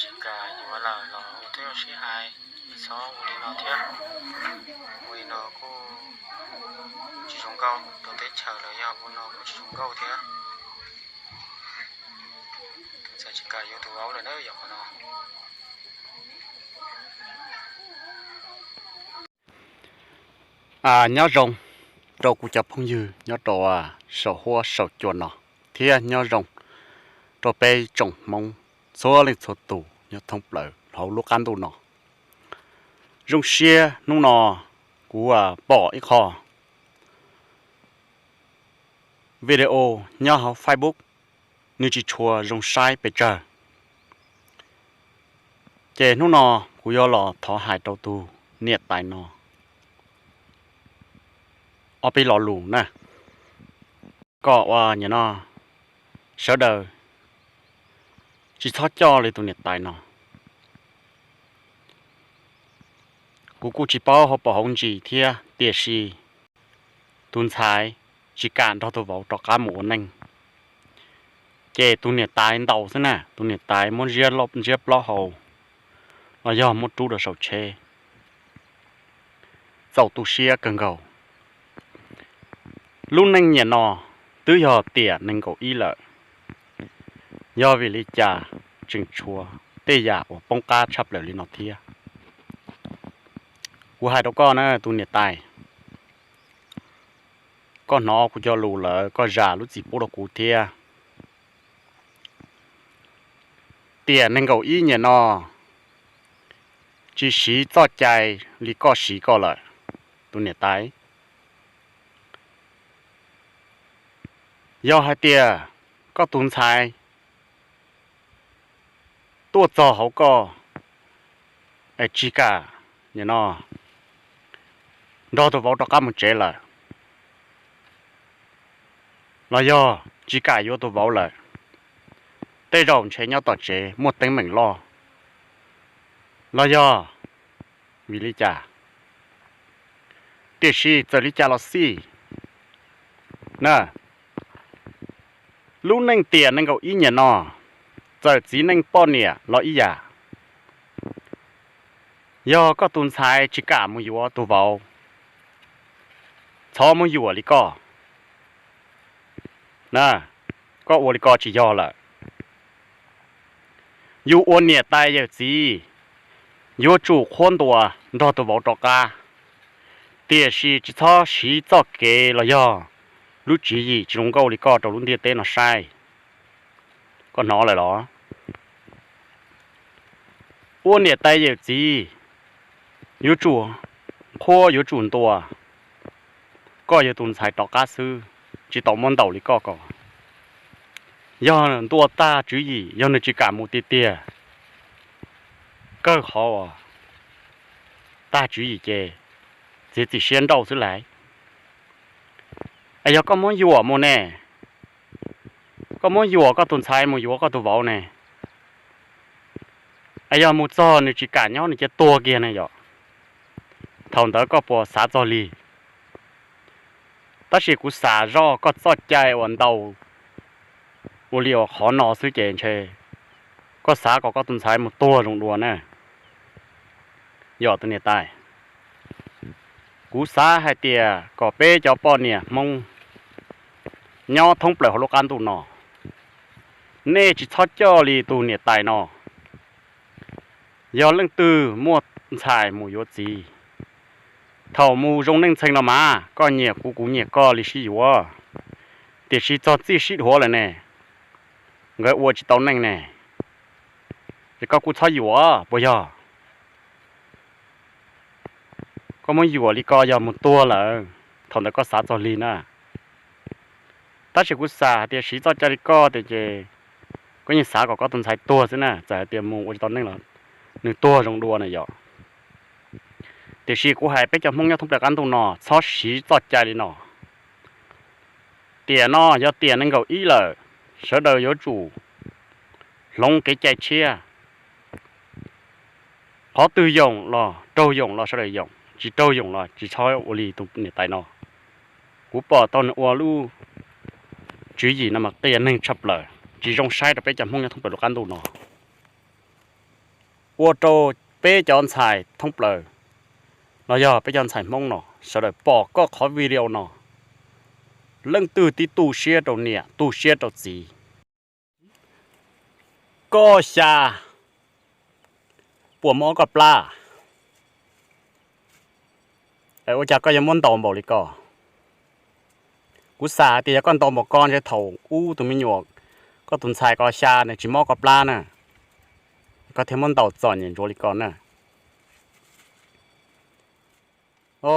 Tsis kam yuav lawm los ua tib zoo sib hais, txhob ua li no thiab. Ua li no kuj tsis zoo nkauj rau teb chaws los yog ua no kuj tsis zoo nkauj thiab. Tus ntxhais tsis kam yuav tus vauv lawm na yom qhov no. Nyob zoo rau kuv cov phooj ywg nyob rau saum huab saum cua no, thiab nyob zoo rau peb tsoom Hmoob txhua leej txhua tus nyob thoob plaws hauv lub qab ntuj no. Zoo siab hnub no kuv pom ib qho video nyob hauv Facebook, nws tsis tshua zoo saib pes tsawg. Ces hnub no kuv yuav los thov hais rau tus niam tais no ob peb lo lus na, kom ua nim no sawv daws tsis txhob coj li tus niam tais no. Kuv kuj tsis paub hauv paus hauv ntsis thiab, tiam sis tus ntxhais tsis kam nrog tus vauv rov qab mus ua neej, ces tus niam tais ntaus xwb na, tus niam tais muab ntsiab plaub hau los yog muab rub rau saum tsheb, txaus tu siab kawg nkaus. Lub neej niaj no twb yog tiam nees nkaum ib lawm, yog vim li cas tseem tshuav tej yam uas poob qab tshaj plaws li no thiab? Kuv hais rau koj na tus niam tais, koj hnov kuv cov lus lawm koj zam lub txim pub rau kuv thiab. Tiam nees nkaum ib niaj no tsis siv txoj cai li koj siv koj lawm tus niam tais. Yog hais tias koj tus ntxhais tuaj txog hauv koj es tsis kam no nrog tus vauv rov qab mus tsev lawm, los yog tsis kam yuav tus vauv lawm, tej zaum ntshe nyob tom tsev muaj teeb meem loj los yog vim li cas. Tiam sis txawm li cas los xij na, lub neej tiam nees nkaum ib niaj no, txawm txiv neej poj niam los ib yam. Yog koj tus ntxhais tsis kam mus yuav tus vauv, txhob muab yuam li koj na, koj ua li ko tsis yog lawm. Yus ua niam tais yawm txiv yuav tsum qhuab ntuas nrog tus vauv rov qab, tiam sis tsis txhob siv txoj kev los yog lub tswv yim tsis zoo nkauj li koj rau lub ntiaj teb no saib. Koj hnov lawm los? Ua niam tais yawm txiv yuav tsum qhuab yuav tsum ntuas, koj yuav tus ntxhais rov qab xwb, tsis tau muab ntaus li koj ko. Yog ntuas tag tswv yim, yog nws tsis kam mus tiag tiag, kawg qhov uas tag tswv yim ces txiav txim siab nrauj xwb lauj. Es yog koj muab yuam mus ne, koj muab yuam koj tus ntxhais mus yuav koj tus vauv ne, es yog mus txog nws tsis kam nyob nws cia tuag kiag ne yom, thaum ntawd koj puas xav txog li? Tab sis kuv xav zoj koj txoj cai uas ntaus ua li uas qhov no xwb ces ntshe koj xav kom koj tus ntxhais mus tuag zoo dua na. Yog tus niam tais, kuv xav hais tias kom peb cov poj niam Hmoob nyob thoob plaws hauv lub qab ntuj no, nej tsis txhob coj li tus niam tais no. Yog leej twg muaj ntxhais mus yuav txiv, thaum mus zoo neej ntxhee no mas koj nyiam kuv kuv nyiam koj li sib yuav, tiam sis txog txij sib dhuav lawm ne, nkawd ua tsis tau neej ne, ces koj kuj txhob yuam puas yog? Koj muab yuam li ko yog mus tuag lawm, thaum ntawd koj xav txog li na. Tab sis kuv xav hais tias siv txoj cai li koj tias ces koj yeej xav kom koj tus ntxhais tuag xwb na, txawm hais tias mus ua tsis tau neej los nws tuag zoo dua na yom. Tiam sis kuv hais peb cov Hmoob nyob thoob plaws qab ntuj no txhob siv txoj cai li no. Tiam no yog tiam nees nkaum ib lawm, sawv daws yuav tsum hloov kev cai tshiab. Qhov twg yoom los raug yoom los sawv daws yoom, tsis raug yoom los tsis txhob ua li tus niam tais no. Kuv pom tau nws ua lub tswv yim no mas qias neeg tshaj plaws, tsis zoo saib rau peb cov Hmoob nyob thoob plaws lub qab ntuj no. Ua rau peb cov ntxhais thoob plaws los yog peb cov ntxhais Hmoob no sawv daws pom koj qhov video no, leej twg tib tu siab rau niam tu siab rau txiv. Koj xya puas mob koj plab? Ua cas koj yuav muab ntaus npaum li ko? Kuv xav hais tias yog koj ntaus npaum ko ntshe thaum ub tus me nyuam, koj tus ntxhais ko xya nws tsis mob koj plab na, koj thiaj muab ntaus txom nyem ntsuav li ko na. O,